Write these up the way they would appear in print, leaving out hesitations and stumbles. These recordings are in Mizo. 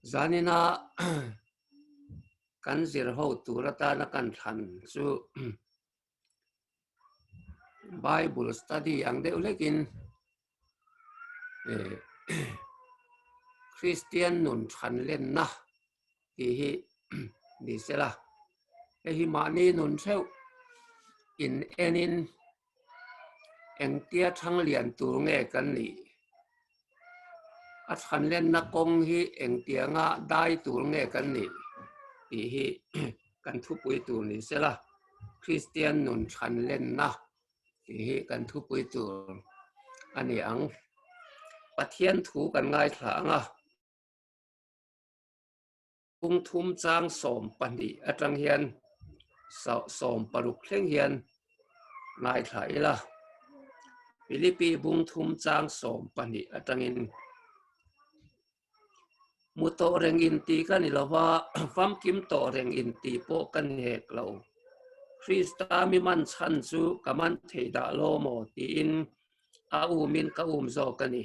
Zanina kan zir ho tur atana kan thlan chu Bible study ang deuh hlekin Kristian nun than lenna tih hi ni sela. Hei hi mahni nun theuh in enin Engtia thang lian tur nge kan nih? A thlanlenna kawng hi engtianga dai tur nge kan nih? tih hi kan thupui tur ni sela, Kristian nun thlanlenna tih hi kan thupui tur a ni ang. Pathian thu kan ngaithla ang a. Kungthum chang 12 atang hian 16 thleng hian ngaithla ila. Philippi bungthum chang 12 atangin Mu tawh reng inti ka ni lova, famkim tawh reng inti pawh ka ni hek lo. Krista mi man chhan chu ka man thei dah lo maw tiin a umin ka um zawk a ni.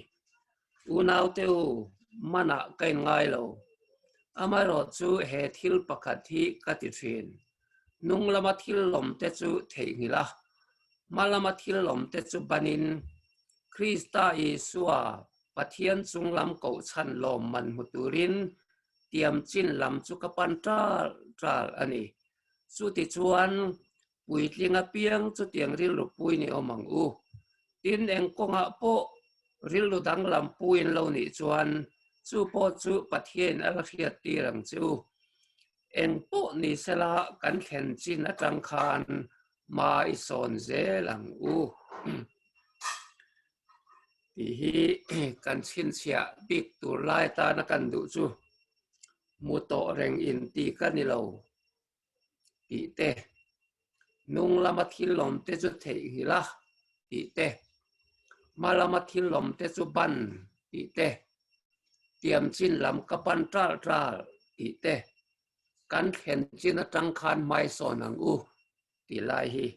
Unaute u, manah ka inngai lo. Amaherawh chu he thil pakhat hi ka ti thin. Hnung lama thil lawmte chu theihnghilh a, hma lama thil lawmte chu banin Krista Isua Pathian chung lam kohchhan lawmman hmu turin tiam chin lam chu ka pan ṭal ṭal a ni. Chutichuan, puitling apiang chutiang rilru pui ni awm ang u. Tin, eng kawngah pawh rilru danglam puiin lo nih chuan chu pawh chu Pathianin a la hriat tir ang che u. Eng pawh ni sela kan thlen chin atang khan hma i sawn zel ang u. Tih hi kan chhinchhiah bik tur lai atana kan duh chu Mu tawh reng in ti ka ni lo tih te, hnung lama thil lawm te chu theihnghilh a tih te, hma lama thil lawm te chu ban tih te, tiam chin lam ka pan ṭal ṭal tih te, kan thlen chin aṭang khan hmaisawn ang u tih lai hi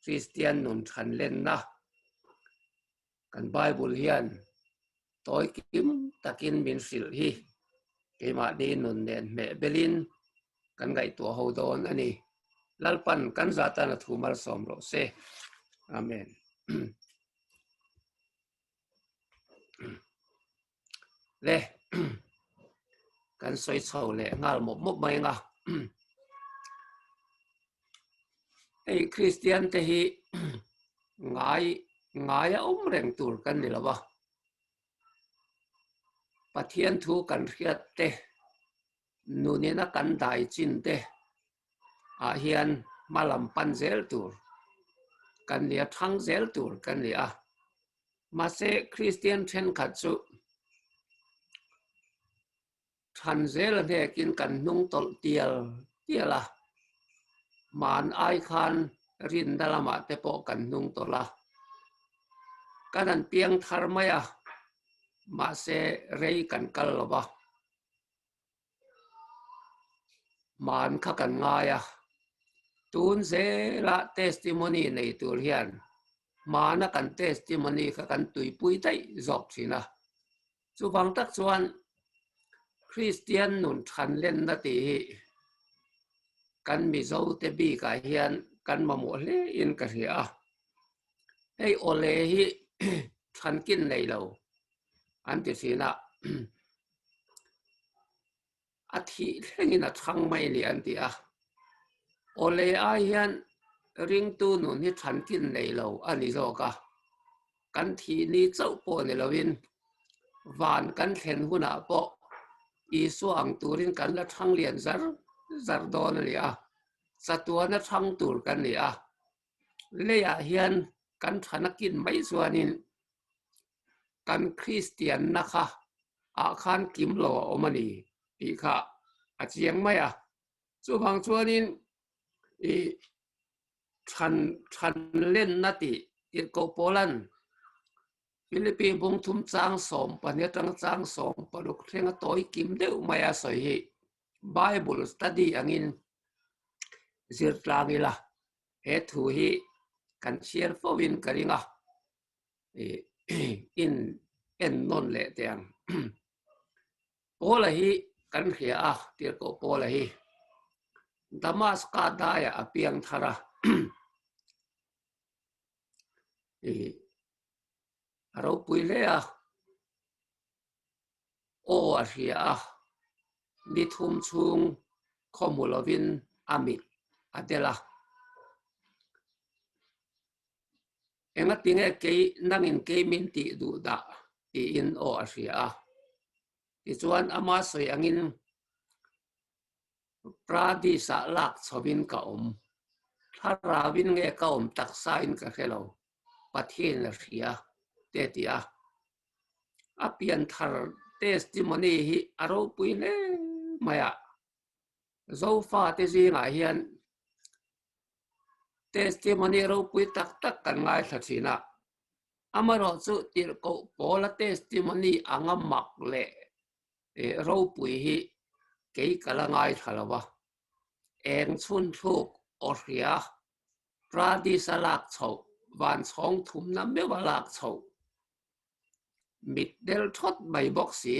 Kristian nun ṭhan lenna Kan Bible hian tawi kim takin min hrilh hi keimahni nun nen hmeh belin kan ngaihtuah ho dawn a ni. Lalpan kan zah tan a thu malsawm rawh se. Amen. Le kan sawi chho leh nghal mawp mawp mai anga hei Kristian te hi ngai ngai a awm reng tur kan ni lo va Pathian thu kan hriat te nunina kan dai chin te ah hian hma lam pan zel tur kan ni a thang zel tur kan ni a Mahse, Kristian thenkhat chu than zel a hnekin kan hnung tawlh tial tial a, hman ai khan rinna lamah te pawh kan hnung tawlh a. Kan han piang thar mai a, mahse rei kan kal lo va. Hman kha kan ngai a, tun zela testimony nei tur hian hmana kan testimony kha kan tuipui daih zawk thin a. Chuvang tak chuan Kristian nun than lenna tih hi kan Mizo te bikah hian kan mamawh hle in ka hria a. Hei awle hi thankin nei lo an ti thin a. A thih thlengin a chhang mai ni an ti a. Awle ai hian ringtu nun hi thankin nei lo a ni zawk a. Kan thih ni chauh pawh ni loin van kan thlen hunah pawh Isua ang turin kan la chhang lian zar zar dawn a ni a. Chatuana chhang tur kan ni a. Leiah hian kan thana kin mai chuanin kan Kristianna kha ah khan kim lo a awm a ni tih kha a chiang mai a. Chuvang chuanin i than than lenna tih tirhkoh pawlan Philippi bungthum chang 12 atanga chang 16 thlenga tawi kim deuh mai a sawi hi Bible study angin zir tlang ila he thu hi kan chhiar fo in ka ring a in en nawn leh teh ang. Paula hi kan hria a, Tirhkoh Paula hi Damaska daiah a piang thar a, a ropui hle a, aw a hria a, ni thum chhung khaw hmu lovin a mit a del a. Engatinge kei nangin kei min tih duh dah tiin aw a hria a. Tichuan ama sawi angin Pradis-ah lak chhovin ka awm. Thlarauin nge ka awm taksain ka hre lo, Pathian a hria te a ti a. A pianthar testimony hi a ropui hle mai a, Zofate zingah hian testimony ropui tak tak kan ngaithla thin a, amaherawh chu tirhkoh pawla testimony anga mak leh ropui hi kei ka la ngaithla lo va, eng chhun thluk aw hria Pradis-a lak chhoh, van chhawng thumna meuha lak chhoh mit del thawt mai bawk si.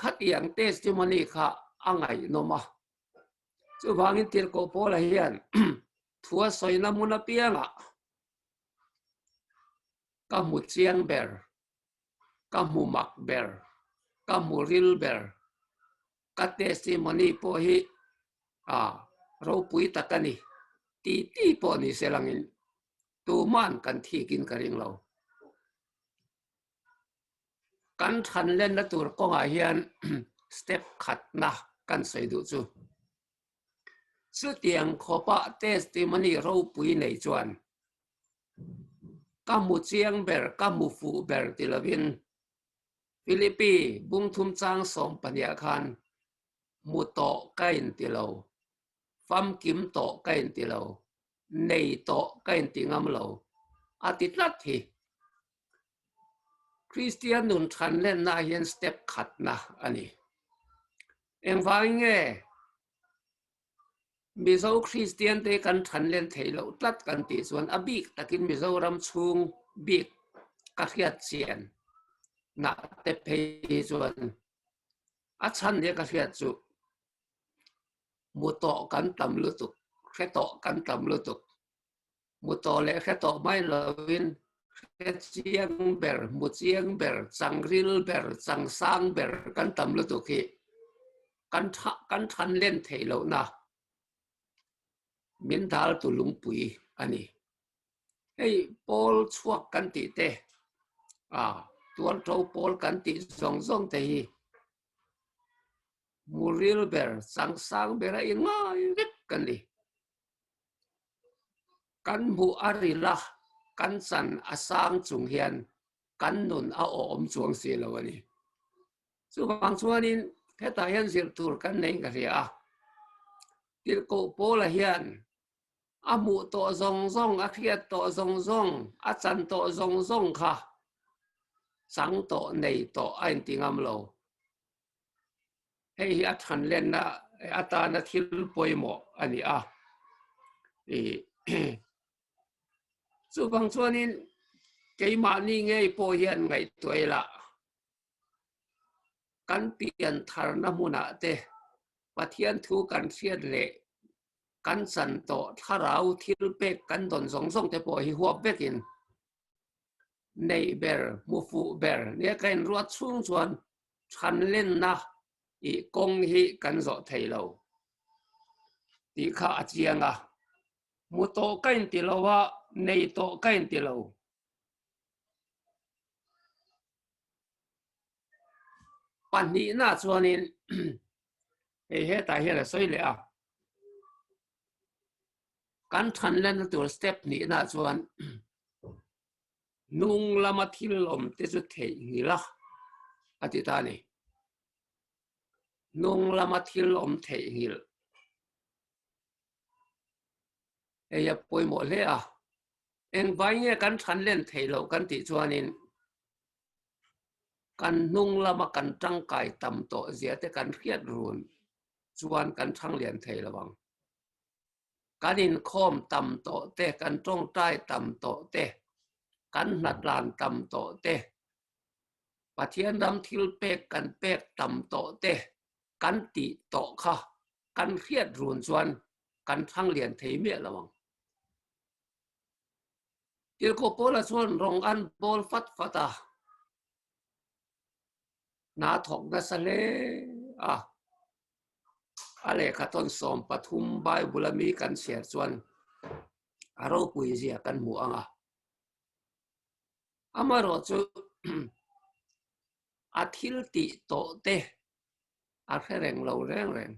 Khatiang testimony kha a ngaihnawm a. Chuvangin Tirhkoh Paula hian thu a sawina hmun apiangah ka hmu chiang ber, ka hmu mak ber, ka hmu ril ber, ka testimony pawh hi a ropui tak a ni ti ti pawh ni se langin tuman kan thikin ka ring lo. Kan than lenna tur kawngah hian step khatna kan sawi duh chu. Chutiang khawpa testimony ropui nei chuan ka hmu chiang ber, ka hmu fuh ber ti lovin Philippi bungthum chang 12 khan hmu tawh ka inti lo, famkim tawh ka inti lo, nei tawh ka inti ngam lo a ti tlat hi. Kristian nun than lenna hian step khatna a ni. Engvangin nge Mizo Kristian te kan than len theih loh tlat kan tih chuan a bik takin Mizoram chhung bik ka hriat chian nah te phei hi chuan a chhan nia ka hriat chu mu tawh kan tam lutuk, hre tawh kan tam lutuk. Mu tawh leh hre tawh mai lovin hre chiang ber, mu chiang ber, chang ril ber, chang sang ber kan tam lutuk hi kan tha kan than len theih lohna min dal tu lungpui a ni. Hei pawl chhuak kan tih te, a tualṭo pawl kan tih zawng zawng te hi mu ril ber, chang sang bera inngai vek kan ni. Kan hmuh a ril a, kan chan a sang chung hian kan nun a awm chuang si lo a ni. Chuvang chuanin hetah hian zir tur kan nei ka hria a, Tirhkoh Paula hian a hmuh tawh zawng zawng, a hriat tawh zawng zawng, a chan tawh zawng zawng kha chang tawh, nei tawh a inti ngam lo. Hei hi a than lenna atana thil pawimawh a ni a. Chuvang chuanin keimahni ngei pawh hian ngaihtuah ila kan pian tharna hmunah te Pathian thu kan hriat leh kan chan tawh thlarau thil pek kan dawn zawng zawng te pawh hi huap vekin neih ber, hmu fuh ber nia ka inruat chhung chuan than lenna i kawng hi kan zawh thei lo tih kha a chiang a. Hmu tawh ka inti lo a, nei tawh ka inti lo. Pahnihna chuanin hei hetah hian a sawi leh a. Kan than lenna tur step hnihna chuan hnung lama thil awm te chu theihnghilh a, a ti ta a ni. Hnung lama thil awm theihnghilh hei a pawimawh hle a. Engvai nge kan than len theih loh kan tih chuanin kan hnung lama kan tangkai tam tawh zia te kan hriat run chuan kan thang lian thei lo ang. Kan inkhawm tam tawh te, kan tawngtai tam tawh te, kan hnatlan tam tawh te, Pathian ram thil pek kan pek tam tawh te. kan tih tawh kha kan hriat run chuan kan thlang lian thei miah lo ang. Tirhkoh Paula chuan rawng an bawl fat fat a, hna thawk nasa hle a. A lehkha tawn 13 Bible a mi kan chhiar chuan a ropui zia kan hmu ang a. Amaherawh chu a thil tih tawh te a hre reng lo reng reng.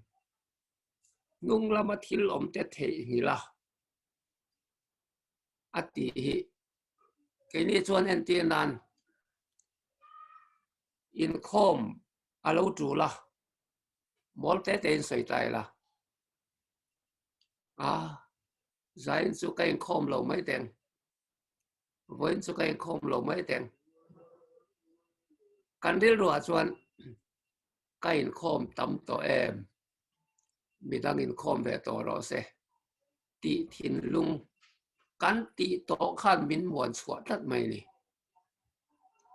Hnung lama thil awm te theihnghilh a a tih hi keini chuan entir nan inkhawm a lo tul a, mawl te te in sawi ta ila a zain chu ka inkhawm lo mai teng. Vawiin chu ka inkhawm lo mai teng. Kan rilruah chuan ka inkhawm tam tawh em, midang inkhawm ve tawh rawh se tih thinlung kan tih tawh khan min muan chhuah tlat mai ni.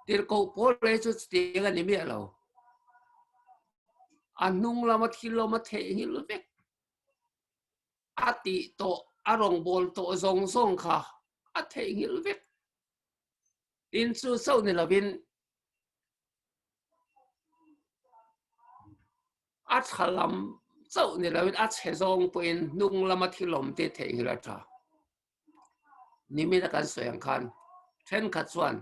Tirhkoh pawl leh chu chutiang a ni miah lo. A hnung lama thil awm a theihnghilh vek. A tih tawh, a rawngbâwl tawh zawng zawng kha a theihnghilh vek. Tin, chu chauh ni lovin a tha lam chauh ni lovin a chhe zawng pawhin hnung lama thil awm te theihnghilh a tha. Nimina kan sawi ang khan thenkhat chuan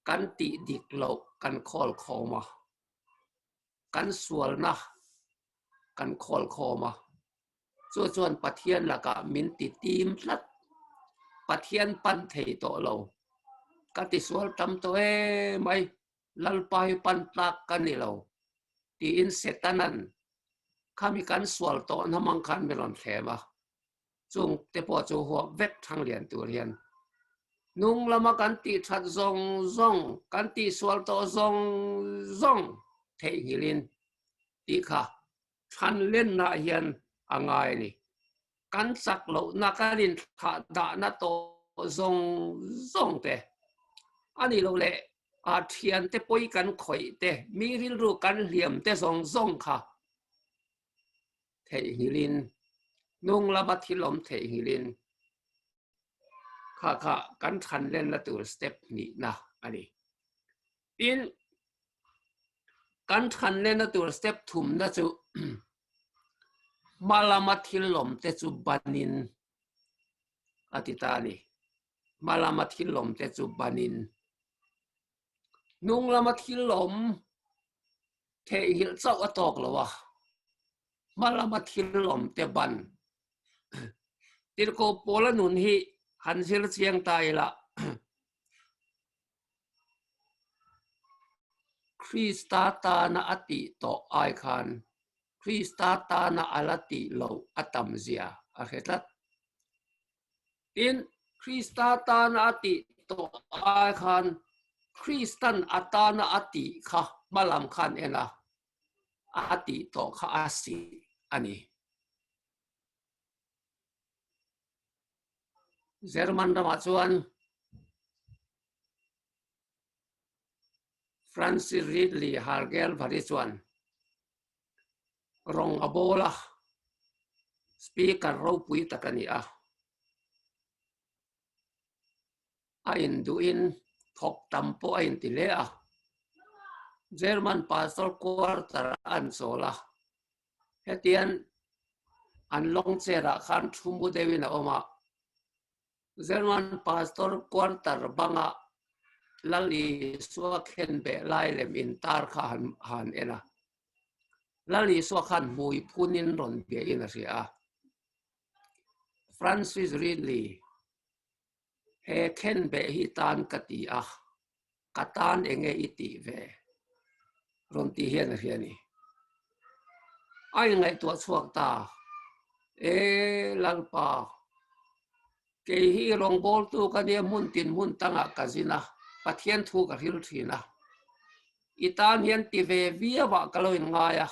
kan tih dik loh kan khawl khawm a. Kan sualna kan khawl khawm a, chu chuan Pathian lakah min ti tim tlat. Pathian pan thei tawh lo. Ka tisual tam tawh em mai, Lalpa hi pan tlak ka ni lo tiin Setanan khami kan sual tawh na hmang khan min rawn thlem a. Chung te pawh chu huap vek thang lian tur hian hnung lama kan tih that zawng zawng, kan tihsual tawh zawng zawng theihnghilhin tih kha thlan lennaah hian a ngai a ni. Kan chak lohna, kan inthlah dahna tawh zawng zawng te a nih loh leh a thiante pawi kan khawih te, mi rilru kan hliam te zawng zawng kha theihnghilhin, hnung lama thil awm theihnghilhin kha kha kan than lenna tur step hnihna a ni. Tin, kan than lenna tur step thumna chu hma lama thil awm te chu banin a ti ta a ni. Hma lama thil awm te chu banin Hnung lama thil awm theihnghilh chauh a tawk lo a, hma lama thil awm te ban Tirhkoh Paula nun hi han zir chiang ta ila, Krista tana a tih tawh ai khan Krista tana a la tih loh a tam zia a hre tlat. Tin, Krista tana a tih tawh ai khan Kristan a tana a tih kha hma lam khan en a, a tih tawh kha a sih a ni. German ramah chuan Francis Ridley Hargelvari chuan rawng a bawl a, speaker ropui tak a ni a. A induhin thawk tam pawh a inti hle a. German pastor quarter ah an chawl a, hetian an lawng chair ah khan thu mu deuhin a awm a. German pastor quarter banga Lal Isua khenbeh lai lem intar kha han han en a. Lal Isua khan hmui phunin rawn biahin a hria a. Francis Ridley, He khenbeh hi tan ka ti a, ka tan enge i tih ve? Rawn tih hian a hria a ni. A inngaihtuah chhuak ta, E Lalpa, kei hi rawngbawltu ka nia hmun tin hmun tangah ka zin a, Pathian thu ka hril thin a. I tan hian ti ve viauah ka lo inngai a.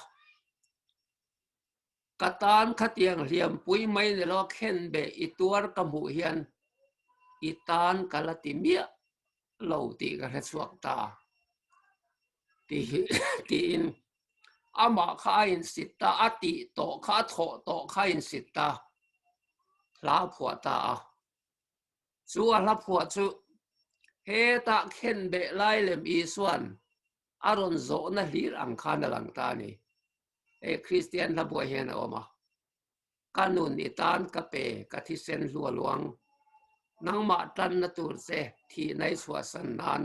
Ka tan khatiang hliampui mai ni lo khenbeh i tuar ka hmuh hian i tan ka la ti miah lo tih ka hre chhuak ta tiin. Amah kha a insit ta, a tih tawh kha, a thawh tawh kha a insit ta, hla a phuah ta a. Chu a hla phuah chu hetah khenbeh lai lem Isua'n a rawn zawhna hlir ang khan a lang ta a ni. Hei Kristian hla buai hian a awm a, Ka nun i tan ka pe, ka thisen hlua luang, nangmah tanna tur che thihna i chhuahsan nan.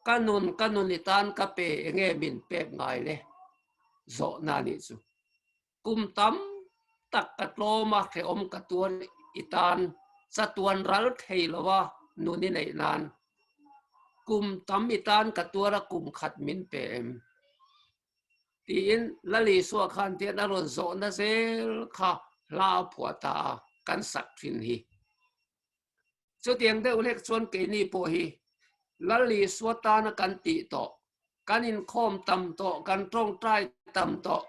Ka nun, ka nun i tan ka pe, enge min pek ngai le? Zawhna a nih chu. Kum tam tak ka tlawm a, hrehawm ka tuar i tan, chatuan ral thei lo a nun i neih nan. Kum tam i tan ka tuar a, kum khat min pe em? Tiin Lal Isua khan tian a rawn zawhna zel kha hla a phuah ta a, kan sak thin hi. Chutiang deuh hlek chuan keini pawh hi Lal Isua tana kan tih tawh, kan inkhawm tam tawh, kan tawngtai tam tawh,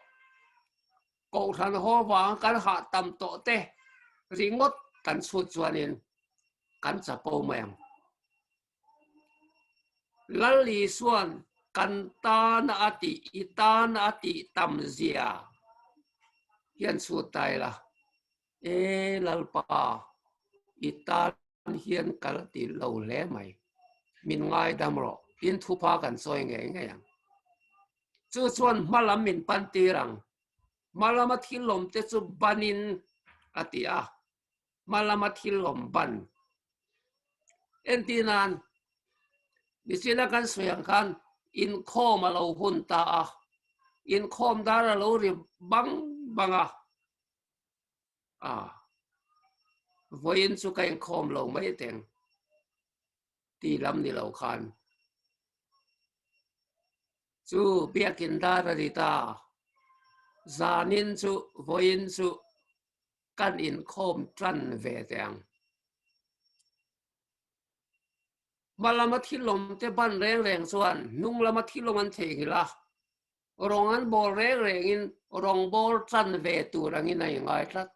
kohhran haw vanga kan hah tam tawh te ringawt kan chhut chuanin kan chapo mai ang. Lal Isua'n kan tana a tih, i tana a tih tam zia hian chhut ta ila, E Lalpa, i tan hian ka la ti lo hle mai, min ngaidam rawh, tin thupha kan sawi ngei ngei ang. Chu chuan hma lam min pan tir ang, hma lama thil awm te chu banin a ti a, hma lama thil awm ban. Entir nan, nichina kan sawi ang khan inkhawm a lo hun ta a, inkhawm dar a lo ri bang bang a, a vawiin chu ka inkhawm lo mai teng ti lam ni lo khan chu biakin dar a ri ta, zanin chu vawiin chu kan inkhawm tan ve teh ang. Hma lama thilawm te ban reng reng chuan hnung lama thilawm an theihnghilh a, rawng an bawl reng rengin rawng bawl tan ve tur angin a ingai tlat.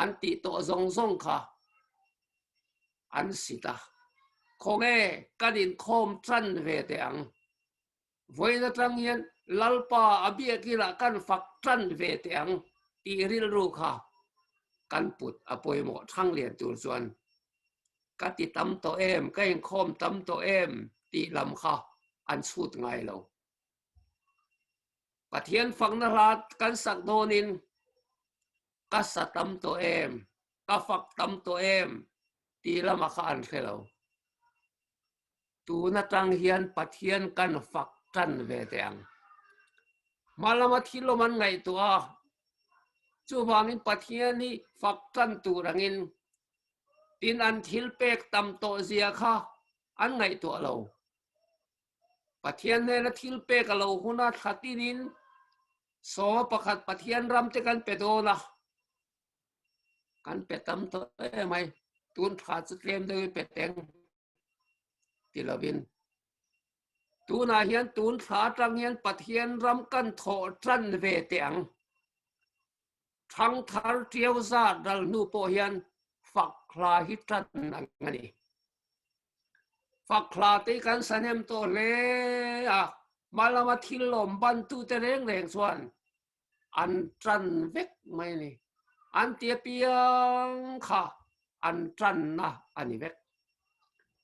An tih tawh zawng zawng kha an sit a, khawnge kan inkhawm tan ve teh ang. Vawiin atang hian Lalpa a biakinah kan fak tan ve teh ang tih rilru kha kan put a pawimawh thang lian tur chuan ka ti tam tawh em, ka inkhawm tam tawh em tih lam kha an chhut ngai lo. Pathian fakna hla kan sak dawnin ka sa tam tawh em, ka fak tam tawh em tih lama kha an hre lo. Tun atang hian Pathian kan fak tan ve teh ang. Hma lama thil awm an ngaihtuah a, chuvangin Pathian hi fak tan tur angin tin an thil pek tam tawh zia kha an ngaihtuah lo. Pathian hnena thil pek a lo hun a, thla tinin sawma pakhat Pathian ram te kan pe dawn a, kan pe tam tawh em ai, tun thla chu tlem deuhin pe teng. ti lovin tunah hian tun thla atang hian Pathian ram kan thawh tan ve teh ang. Thangthar tiau zat ral hnu pawh hian fak hla hi tan ang a ni. Fak hla te hi kan sahnem tawh hle a, hma lama thil lawm bantute reng reng chuan an tan vek mai a ni. An ti apiang kha an tanna a ni vek.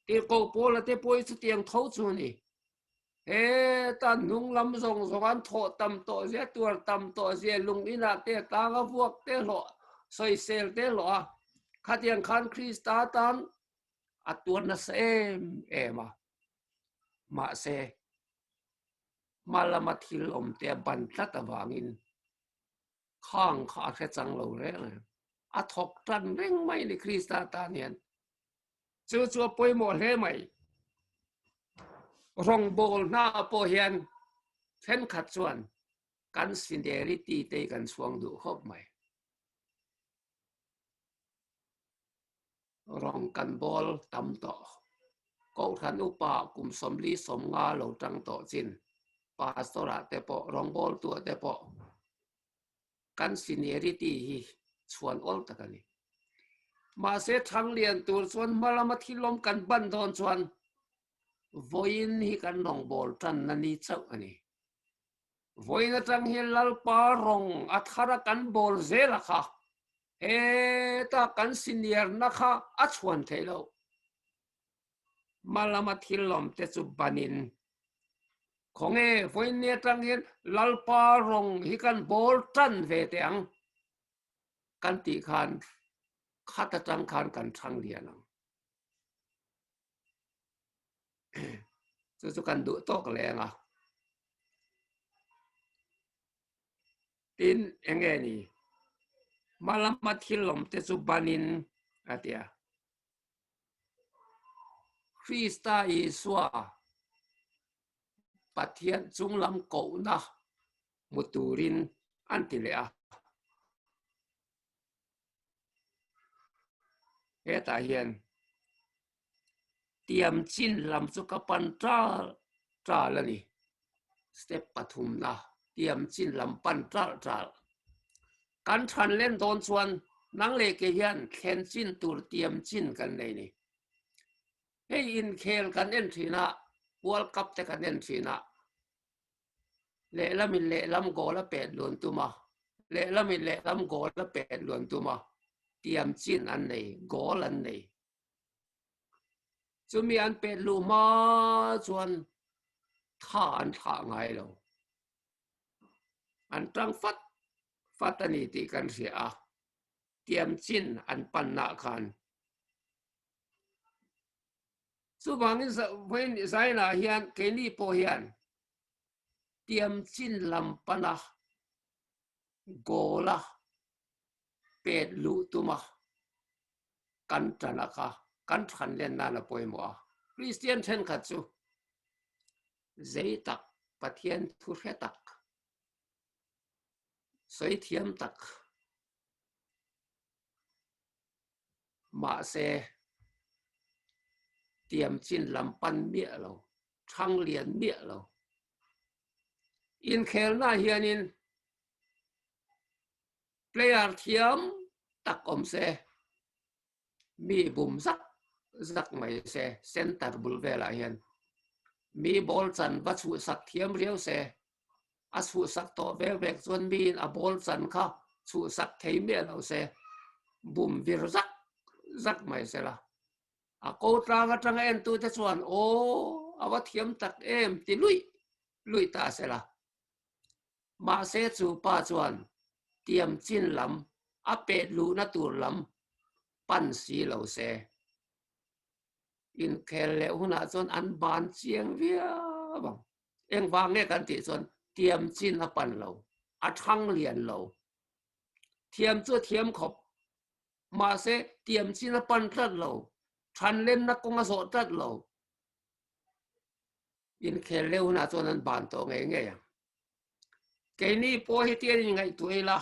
Tirhkoh Paula te pawh hi chutiang tho chu a ni. Heta hnung lam zawng zawng an thawh tam tawh zia, tuar tam tawh zia, lung inah te tanga vuak te hlawh, sawisel te hlawh a, khatiang khan Krista tan a tuar nasa em em a. Mahse, hma lama thil awm te a ban tlat avangin khang kha a hre chang lo reng reng. A thawk tan reng mai ni Krista tan hian. Chu chu a pawimawh hle mai. Rawngbâwl hna pawh hian thenkhat chuan kan seniority te hi kan chhuang duh khawp mai. Rawng kan bawl tam tawh. Kohhran upa kum 45 lo tang tawh chin pastor ah te pawh rawngbawltu ah te pawh kan seniority hi chhuan awl tak a ni. Mahse Thanglian tur chuan hma lama thil awm kan ban dawn chuan vawiin hi kan rawngbâwl tanna ni chauh a ni. Vawiin atang hian Lalpa rawng a thar a kan bawl zel a kha. Heta kan senior-na kha a chhuan theih loh. Hma lama thil lawmte chu banin, Khawnge vawiin ni atang hian Lalpa rawng hi kan bawl tan ve teh ang kan tih khan khat atang khan kan thang lian ang. Chu chu kan duh tawk leng a. Tin, enge ni? Hma lama thil lawmte chu banin a ti a. Krista Isua Pathian chunglam kohna hmu turin an ti leh a. Hetah hian tiam chin lam chu ka pan tal tal a ni. Step pathumna tiam chin lam pan tal tal. Kan than len dawn chuan nang leh ke hian thlen chin tur tiam chin kan nei ni. Hei inkhel kan en thin a, World Cup te kan en thin a, Lehlamin lehlam goal a pet luan tum a, lehlamin lehlam goal a pet luan tum a, tiam chin an nei, goal an nei. Chumi an pet luh hma chuan tha an thlah ngai lo. An tang fat fat a ni tih kan hria a, tiam chin an panna khan. Chuvangin Zainah hian keini pawh hian tiam chin lam pana goal a pet luh tuma kan tan a kha kan than len nan a pawimawh a. Kristian thenkhat chu zei tak Pathian thu hre tak, sawi thiam tak, Mahse, tiam chin lam pan miah lo, thang lian miah lo. Inkhelna hianin player thiam tak awm se, mi bum zak zak mai se, center bul velah hian mi ball chan va chhuhsak thiam riau se, a chhuhsak tawh vek vek chuan miin a ball chan kha chhuhsak thei miah lo se, bum vir zak zak mai se la. A ko tlang atanga entute chuan aw a va thiam tak em ti luih luih ta se la. Mahse chu pa chuan tiam chin lam a pet luhna tur lam pan si lo se. Inkhel leh hunah chuan an ban chiang viau ang. Engvang nge kan tih chuan tiam chin a pan lo, a thang lian lo. Thiam chu a thiam khawp, mahse tiam chin a pan tlat lo, than lenna kawng a zawh tlat lo. Inkhel leh hunah chuan an ban tawh ngei ngei ang. Keini pawh hi tian inngaihtuah ila,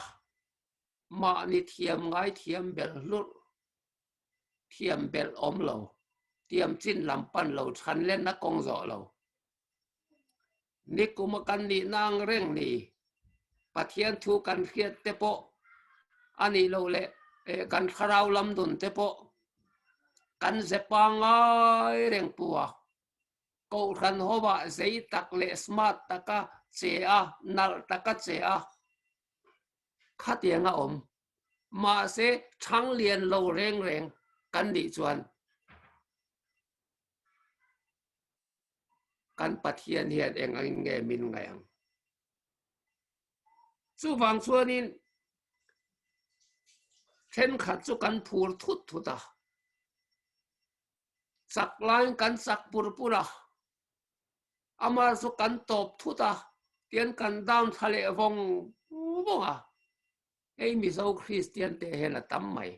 mahni thiam ngai thiam belh hlurh thiam belh awm lo, tiam chin lam pan lo, than lenna kawng zawh lo. Nikuma kan nihna ang reng ni, Pathian thu kan hriat te pawh a nih loh leh kan thlarau lam nun te pawh kan ze pangngai reng pu a, Kohhran hovah zei tak leh smart taka che a, nalh taka che a, khatiang a awm. Mahse, thang lian lo reng reng kan nih chuan kan Pathian hian eng angin nge min ngaih ang? Chuvang chuanin thenkhat chu kan phur thut thut a, chak laiin kan chak pur pur a, Amah chu kan tawp thut a, tian kan down thla leh vawng vawng a, hei Mizo Kristian te hian a tam mai.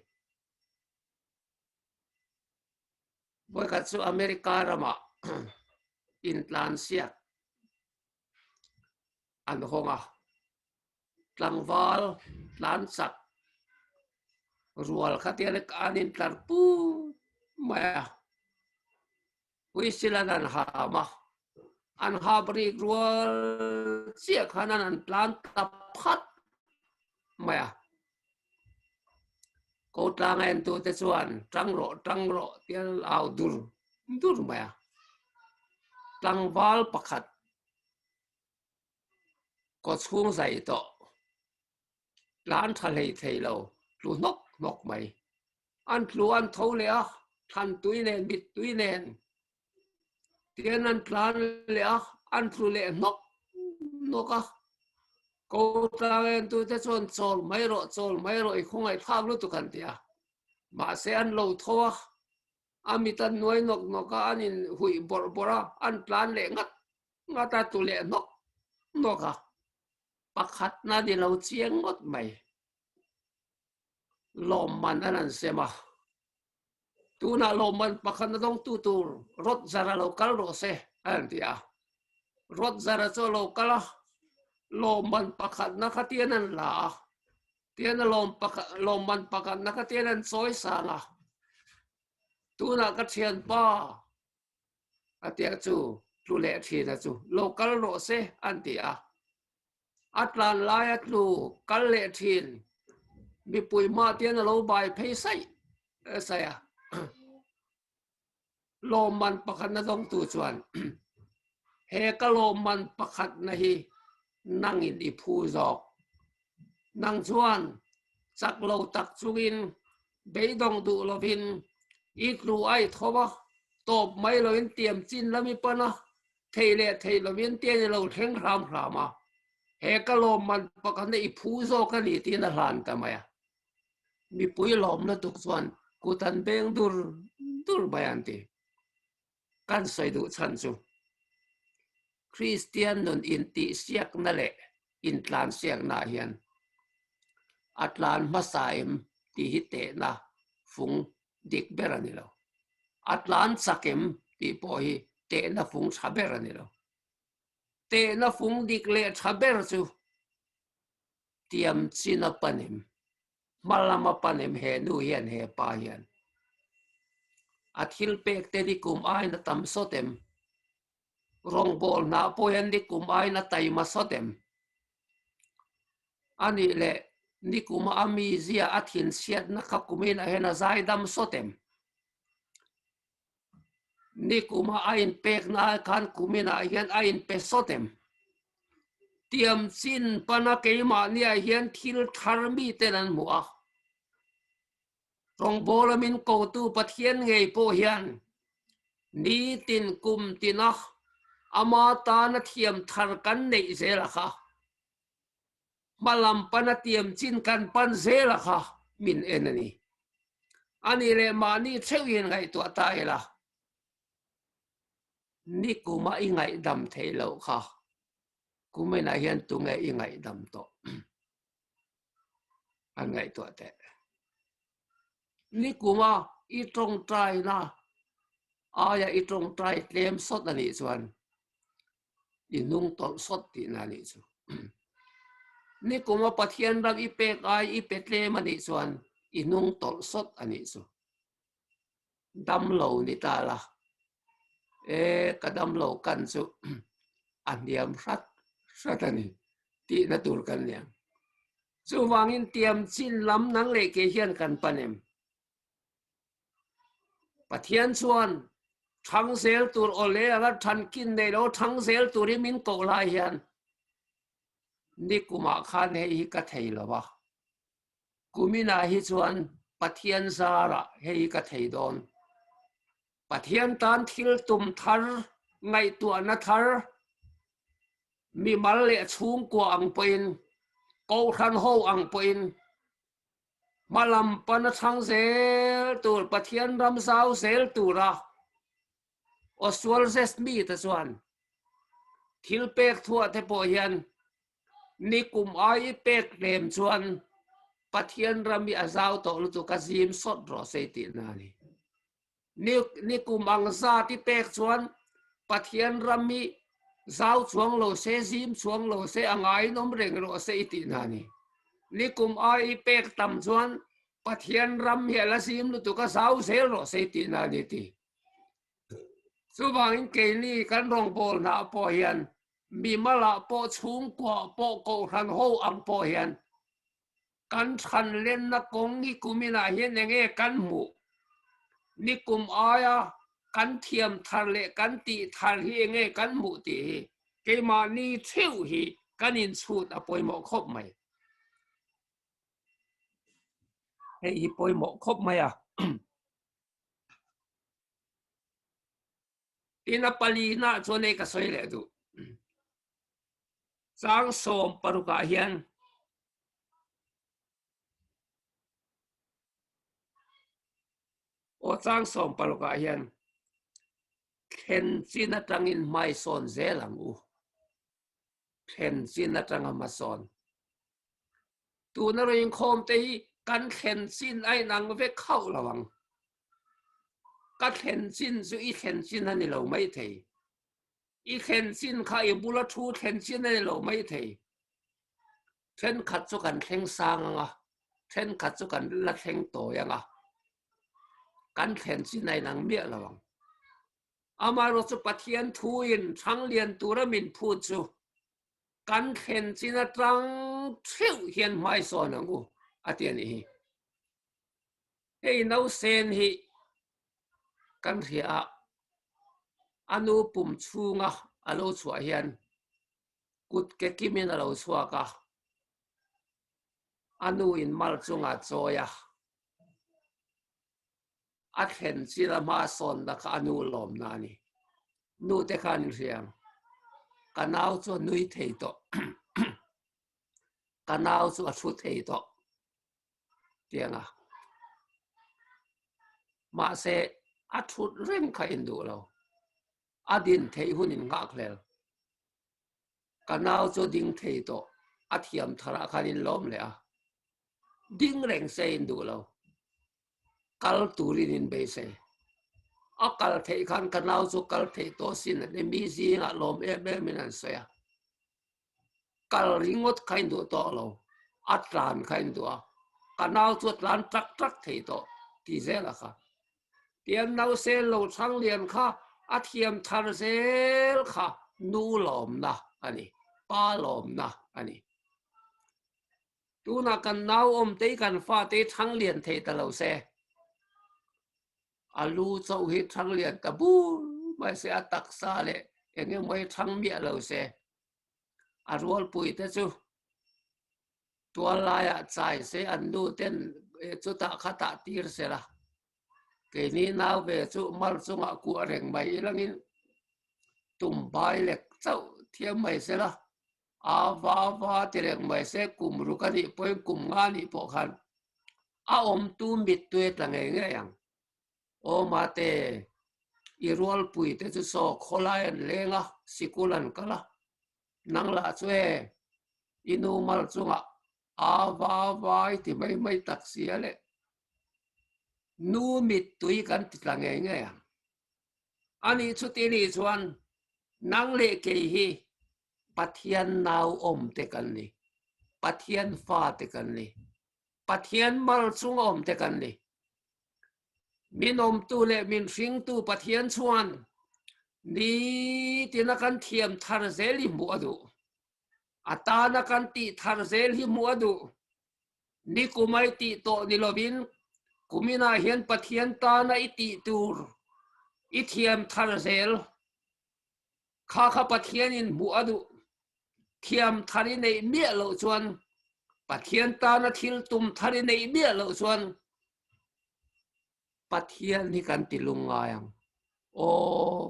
Vawikhat chu America ramah intlansiak an hawng a, tlangval tlan chak rual kha tian an intlar put mai a. Whistle an ham a, an hap rik rual chiah khan an an tlan ta phat mai a. Ko tlang a entute chuan tang rawh tang rawh tia an au dur dur mai a. Tlangval pakhat. Kawchhung zai tawh. Tlan tha hlei thei lo, tlu hnawk hnawk mai. An tlu an tho leh a, thlan tui nen, mit tui nen tian an tlan leh a, an tlu leh hnawk hnawk a. Ko tlang en tute chuan chawl mai rawh, chawl mai rawh i khawngaihthlak lutuk an ti a. Mahse an lo tho a, a mit an nuai nawk nawk a, an in huih bawrh bawrh a, an tlan leh ngat ngat a, tlu leh hnawk hnawk a. Pakhatna ni lo chiang ngawt mai. Lawmman an an sem a. Tunah lawmman pakhatna dawngtu tur Rod Zara lo kal rawh se a an ti a. Rod Zara chu a lo kal a, lawmman pakhatna kha tian an la a. Tian a lawm pakhat lawmman pakhatna kha tian an chawi sang a. Tunah ka thianpa a tia chu tlu leh thin a chu lo kal rawh se an ti a. A tlan lai a tlu kal leh thin mipui hma tian a lo bai phei saih saih a. Lawmman pakhatna dawngtu chuan he ka lawmman pakhatna hi nangin i phu zawk. Nang chuan chak lo tak chungin beidawng duh lovin i tlu a i tho a, tawp mai loin tiam chin lam i pan a, thei leh thei lovin tian i lo thleng hram hram a, he ka lawmman pakhatna i phu zawk a ni tiin a hlan ta mai a. Mipui lawm lutuk chuan kut an beng dur dur mai an ti. Kan sawi duh chhan chu Kristian nun intihsiakna leh intlansiaknaah hian a tlan hmasa em tih hi tehna fung dik ber a ni lo. A tlan chak em tih pawh hi tehna fung tha ber a ni lo. Tehna fung dik leh tha ber chu tiam chin a pan em? Hma lam a pan em he nu hian he pa hian? A thil pek te ni kum aiin a tam sawt em? Rawngbâwl hna pawh hian ni kum aiin a taima sawt em? A nih leh ni kuma a mizia a thinchhiatna kha kumin ah hian a zaidam sawt em? Ni kuma a inpekna ai khan kuminah hian a inpe sawt em? Tiam chin pana keimahniah hian thil thar miten an hmu a. Rawngbawla min kotu Pathian ngei pawh hian nitin kum tina ama tana thiam thar kan neih zel a kha. Hmalam pana tiam chin kan pan zel a kha min en a ni. A nih leh mahni theuh hian ngaihtuah ta ila, ni kuma i ngaihdam theih loh kha kuminah hian tunge i ngaihdam tawh? An ngaihtuah teh. Ni kuma i tawngtaina aia i tawngtai tlem sawt a nih chuan i hnung tawlh sawt tihna a nih chu. Ni kuma Pathian ram i pek ai i pe tlem a nih chuan i hnung tawlh sawt a nih chu. Dam lo ni ta la, e ka dam lo kan chu a hniam hrat hrat a ni tihna tur kan ni ang. Chuvangin tiam chin lam nang leh ke hian kan pan em? Pathian chuan thang zel tur aw le anga than kin nei lo thang zel turin min koh lai hian nikumah khan hei hi ka thei lo va, kuminah hi chuan Pathian zarah hei hi ka thei dawn. Pathian tan thil tum thar, ngaihtuahna thar, mimal leh chhungkua ang pawhin, kohhran ho ang pawhin Hmalam pana chhang zel tur Pathian ram zau zel tura Oswald Zesmi te chuan thil pek thuah te pawh hian ni kum ai i pek hlem chuan Pathian ram hi a zau tawh lutuk a zim sawt rawh se tihna a ni. Ni ni kum ang zat i pek chuan Pathian ram hi zau chuang lo se, zim chuang lo se, a ngaihnawm reng rawh se i tihna a ni. Ni kum ai i pek tam chuan Pathian ram hi a la zim lutuk a, zau zel rawh se i tihna a ni ti. Chuvangin keini kan rawngbâwl hna pawh hian mimalah pawh chhungkuah pawh kohhran ho ang pawh hian Kan thlan lenna kawng ni kuminah hian eng nge kan hmuh? Ni kum aia kan thiam thar leh kan tih thar hi eng nge kan hmuh tih hi keimahni theuh hi Kan inchhut a pawimawh khawp mai. Hei hi pawimawh khawp mai a. Tin a palina chuan hei ka sawi leh duh. Chang 16 ah hian aw chang 16 ah hian thlen chin atangin hmaisawn zel ang u. Thlen chin atanga hmasawn. Tuna rawn inkhawm te hi kan thlen chin a inang vek hauh lo ang. Ka thlen chin chu i thlen chin a ni lo maithei. I thlen chin kha i bula thu thlen chin a ni lo maithei. Thenkhat chu kan thleng sang ang a, thenkhat chu kan la thleng tawi ang a. Kan thlen chin a inang miah lo ang. Amaherawh chu Pathian thuin Thanglian tura min phut chu kan thlen chin atang theuh hian hmaisawn ang u a ti a nih hi. Hei nausen hi kan hria a, a nu pum chhunga a lo chhuah hian kut ke kimin a lo chhuak a, a nu in mal chunga chawi a, a thlen chin a hma sawnna kha a nu lawmna a ni. Nu te khan in hria ang, ka nau chu a nui thei tawh, ka nau chu a thu thei tawh tiang a. Mahse a thut reng kha in duh lo, a din theih hun in nghak hlel. Ka nau chu ding thei tawh, a thiam tharah khan in lawm leh a. Ding reng se in duh lo. Kal turin in beisei. A kal theih khan ka nau chu kal theih tawh sin an ti. Mi zingah lawm em em in an sawi a. Kal ringawt kha in duh tawh lo. A tlan kha in duh a. Ka nau chu a tlan tak tak thei tawh ti zel a kha. Tiang nausel lo chhang lian kha a thiam thar zel kha nu lawmna a ni. Pa lawmna a ni. Tunah kan nau awmte kan fate thang lian thei ta lo se, a lu chauh hi thang lian ta bur mai se, a taksa leh eng emaw hi thang miah lo se, a rualpui te chu tual laiah chai se an nu ten chutah khatah tir se la, keini nau ve chu mal chungah kuah reng mai ilangin tum bai lek chauh thiam mai se la. A va va ti reng mai se kum ruk a nih pawhin kum nga nih pawh khan a awmtu mittui a tla ngei ngei ang. Aw mate, i rualpui te chu saw khawlai an leng a, sikul an kal a, nang lah chu e, i nu mal chungah a va va i ti mai mai tak si a le. Nu mittui kan ti tla ngei ngei ang. Ani chuti nih chuan nang leh kei hi Pathian nau awm te kan ni, Pathian fa te kan ni, Pathian mal chung awm te kan ni. Min awmtu leh min hringtu Pathian chuan nitina kan thiam thar zel hi hmuh a duh. A tana kan tih thar zel hi hmuh a duh. Ni kumai tih tawh ni lovin kuminah hian Pathian tana i tih tur i thiam thar zel. Kha kha Pathianin hmuh a duh. Thiam thar i neih miah loh chuan, Pathian tana thil tum thar i neih miah loh chuan Pathian hi kan ti lung ngai ang. Aw,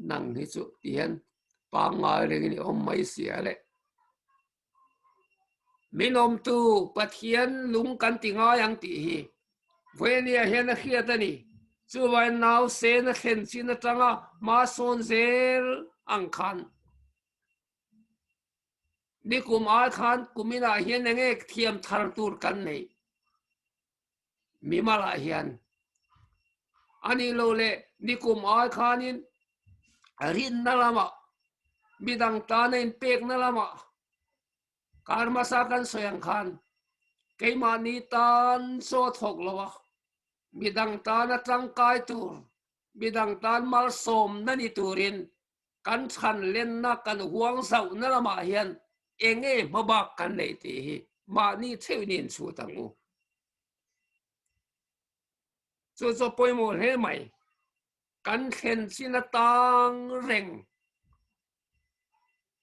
nang hi chu ti hian pangngai rengin i awm mai si a le. Min awmtu Pathian lung kan ti ngai ang tih hi Vawenia hian a hriat a ni. Chuvangin nausen a thlen chin atanga hma sawn zel ang khan nikum ai khan kuminah hian enge thiam thar tur kan nei mimalah hian a nih loh leh nikum ai khanin rinna lamah midang tana inpekna lamah Kar hmasa kan sawi ang khan keimahni tan chaw thawk lo a, midang tana tangkai tur, midang tan malsawmna ni turin kan chhan lenna, kan huang zauhna lamah hian eng nge hmabak kan neih tih hi mahni theuhin i inchhut ang u. Chu chu pawimawh hle mai. Kan thlen chin atang reng.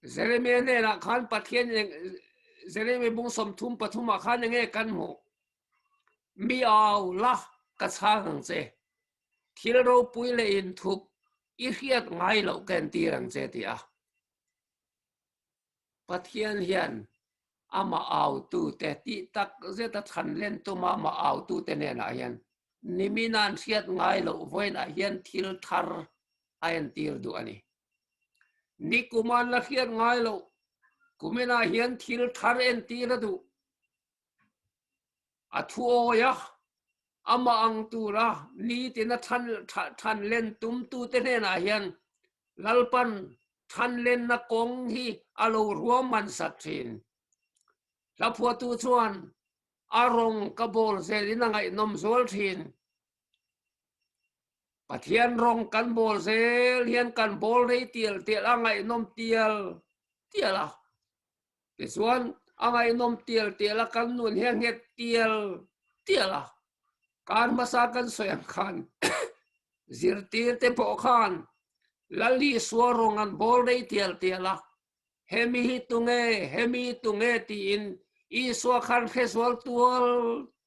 Jeremia hnenah khan Pathian Jeremia bung 33 ah khan enge kan hmuh? Mi au la ka chhang ang che. Thil ropui leh inthup i hriat ngai loh ka entir ang che ti a. Pathian hian amah autute tih tak zeta chhan len tuma amah autute hnenah hian nimin an hriat ngai loh vawiinah hian thil thar a entir duh a ni. Nikum an la hriat ngai loh kuminah hian thil thar entir a duh. A thu awi a, amah ang tura nitina than len tumtute hnenah hian Lalpan than lenna kawng hi a lo ruahman sak thin. Hlaphuahtu chuan a rawng ka bawl zelin a ngaihnawm zual thin. Pathian rawng kan bawl zel hian kan bawl rei tial tial a ngaihnawm tial tial a. Tichuan, a ngaihnawm tial tial a, kan nun hi a nghet tial tial a. Kar hmasa kan sawi ang khan zirtir te pawh khan Lal Isua rawng an bawl rei tial tial a, hemi hi tunge, hemi hi tunge tiin Isua khan hre zual tual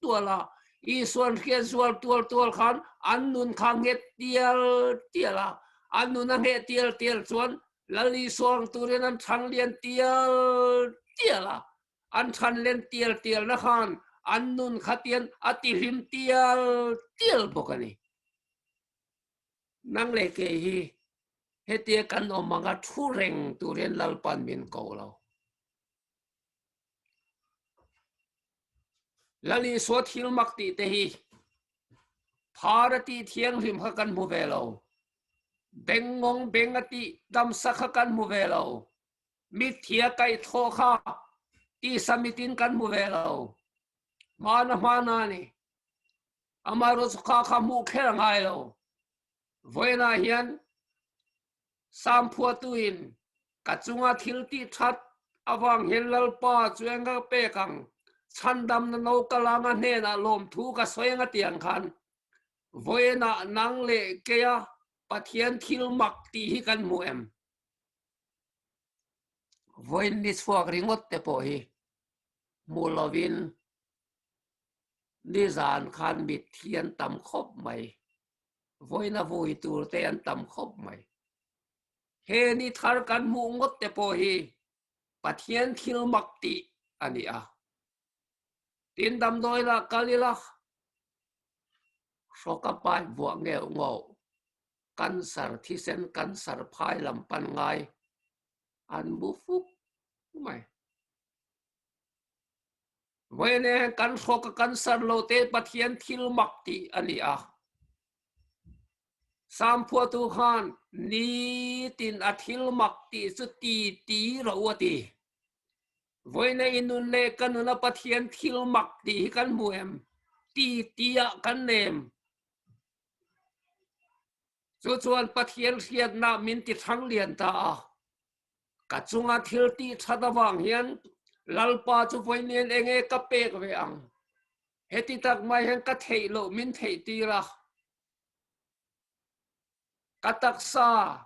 tual a, Isua'n hriat zual tual tual khan an nun kha nghet tial tial a, an nun a ngheh tial tial chuan Lal Isua ang turin an chhan lian tial tial a, an chhan len tial tial na khan an nun kha tian a tihlim tial tial bawk a ni. Nang leh kei hi hetia kan awm anga thu reng turin Lalpan min ko lo. Lal Isua thil mak tih te hi phar a tih thianghlim kha kan hmu ve lo. Bengngawng beng a tih damsa kha kan hmu ve lo. Mitthia kaihthawh kha tisa mitin kan hmu ve lo. Hmana hmana a ni. Amaherawhchu kha kha hmuh kher a ngai lo. Vawiinah hian Samphuatuin ka chunga thil tih that avang hian Lalpa chu eng ka pek ang, chhandamna no ka langa hnenah lawmthu ka sawi ang a ti ang khan vawiinah nang leh keia Pathian thil mak tih hi kan hmu em? Vawiin ni chhuak ringawt te pawh hi hmu lovin nizan khan mitthi an tam khawp mai. Vawiin a vui tur te an tam khawp mai. He ni thar kan hmuh ngawt te pawh hi Pathian thil mak tih a ni a. Tin damdawi lah kal ila hrawk a pai vuah ngeuh ngauh, cancer thisen cancer phai lam pan ngai an bu fuk mai. Vawiin kan hrawk a cancer lo te Pathian thil mak tih a ni a. Samphuatu khan nitin a thil mak tih chu ti ti rawh u a ti. Vawiin i nun leh ka nuna Pathian thil mak tih hi kan hmu em? Ti ti ah kan nem. Chu chuan Pathian hriatna min ti thang lian ta a. Ka chunga thil tih that avang hian Lalpa chu vawiin enge ka pek ve ang? Heti tak mai hian ka theih loh min theih tir a. Ka taksa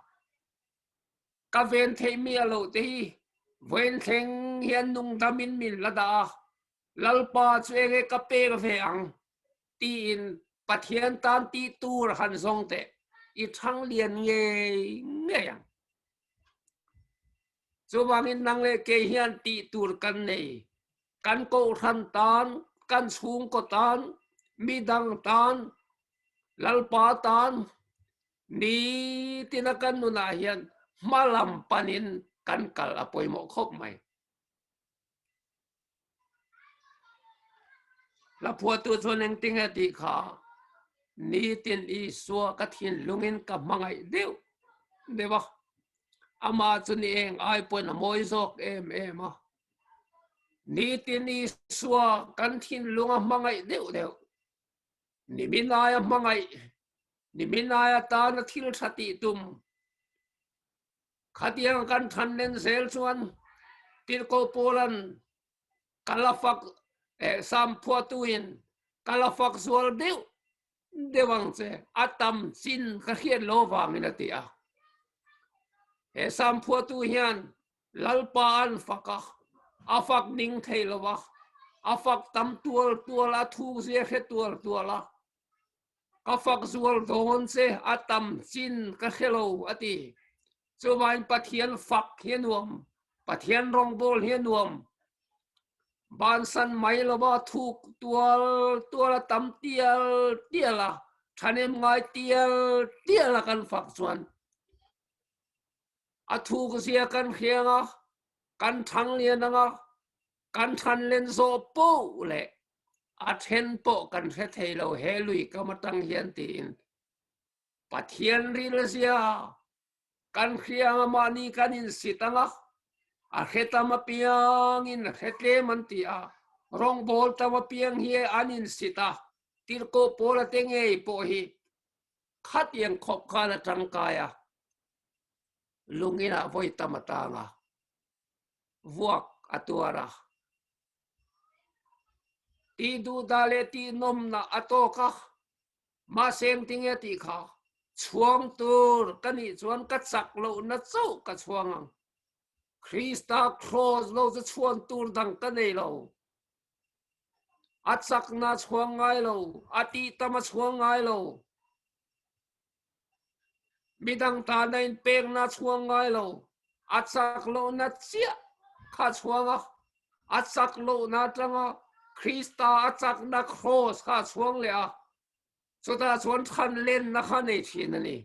ka ven theih miah loh te hi vawiin thleng hian nungdamin min la dah a. Lalpa chu enge ka pek ve ang? Tiin Pathian tan tih tur han zawng teh i thang lian ngei ngei ang. Chuvangin nang leh kei hian tih tur kan nei. Kan kohhran tan, kan chhungkaw tan, midang tan, Lalpa tan, nitina kan nunah hian hma lam panin kan kal a pawimawh khawp mai. Hlaphuahtu chuan engtinge tih kha nitin Isua ka thinlungin ka hmangaih deuh deuh a, amah chu ni eng ai pawhin a mawi zawk em em a. Nitin Isua kan thinlung a hmangaih deuh deuh, nimin aia hmangaih, nimin aia tana thil tha tih tum, Khatiang kan than len zel chuan Tirhkoh Paula'n ka la fak eh Sam phuahtuin ka la fak zual deuh deuh ang che a tam chin ka hriat lo vangin a ti a. He Sam phuahtu hian. Lalpa an fak a, a fak ning thei lo a, a fak tam tual tual a, thuk zia hre tual tual a, ka fak zual dawn che a tam chin ka hre lo a ti. Chuvain Pathian fak hi a nuam, Pathian rawngbawl hi a nuam. Bansan mai lova thuk tual tual a tam tial tial a, thahnem ngai tial tial a kan fak chuan A thuk zia kan hriang a, kan thang lian ang a, kan than len zawh poh leh a then pawh kan hre thei lo he lui kam atang hian tiin Pathian ril zia kan hriang a mahni kan insit ang a, a hre tam apiangin a hre tlem an ti a, rawngbawl tam apiang hi an insit a, tirhkoh Paula te ngei pawh hi Khatiang khawp khan a tangkai a, lungin ah vawi tam a tang a, vuak a tuar a. Tih duhdah leh tih nawmna a tawk a, mahse engtinge tih kha chhuang tur ka nih chuan ka chak lohna chauh ka chhuang ang. Krista kraws lo chu chhuan tur dang ka nei lo. A chakna a chuang ngai lo, a tihtam a chuang ngai lo. Midang tana inpekna a chuang ngai lo. A chak lohna chiah kha a chuang a, a chak lohna atanga Krista a chakna kraws kha a chuang leh a, chutah chuan thanlenna kha nei thin a ni.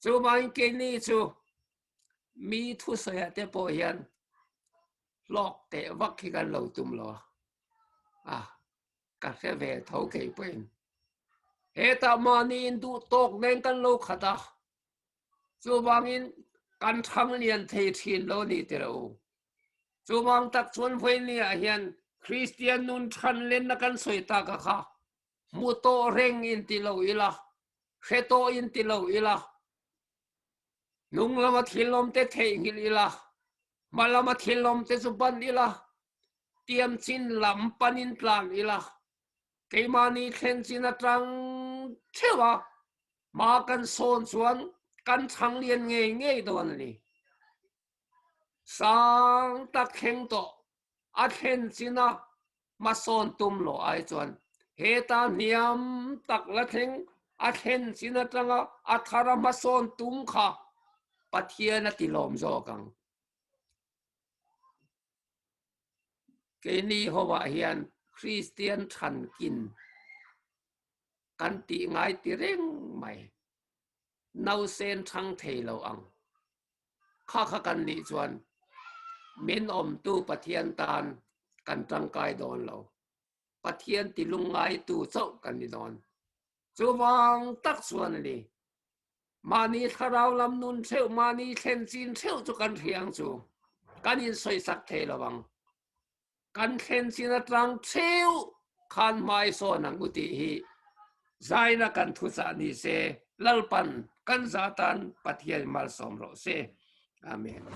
Chuvangin keini chu mi thusawiah te pawh hian hlawk teh vak hi kan lo tum lo a, a ka hre ve tho kei pawhin. Hetah mahni induh tawk nen kan lo khat a, chuvangin kan thang lian thei thin lo ni tilo. Chuvang tak chuan vawinia hian Kristian nun than lenna kan sawi tak a kha hmu tawh reng in ti lo ila, hre tawh in ti lo ila, Hnung lama thil awmte theihnghilh ila, hma lama thil awmte chu ban ila, tiam chin lam panin tlan ila, keimahni thlen chin atang theuh a hma kan sawn chuan kan chhang lian ngei ngei dawn a ni. Sang tak thleng tawh a thlen china hmasawn tum lo ai chuan heta hniam tak la thleng a thlen chin atanga a thara hmasawn tum kha Pathian a ti lawm zawk ang. Keini hovah hian Kristian thankin kan tih ngai ti reng mai. Nausen thang thei lo ang. Kha kha kan nih chuan min awmtu Pathian tan kan tangkai dawn lo. Pathian ti lungngaitu chauh kan ni dawn. Chuvang tak chuan a ni. Mahni thlarau lam nun theuh, mahni thlen chin theuh chu kan hria ang chu. Kan insawisak thei lo ang. Kan thlen chin atang theuh khan hmai sawn ang u tih hi zaina kan thuchah ni se, Lalpan kan za tan Pathian malsawm rawh se. Amen.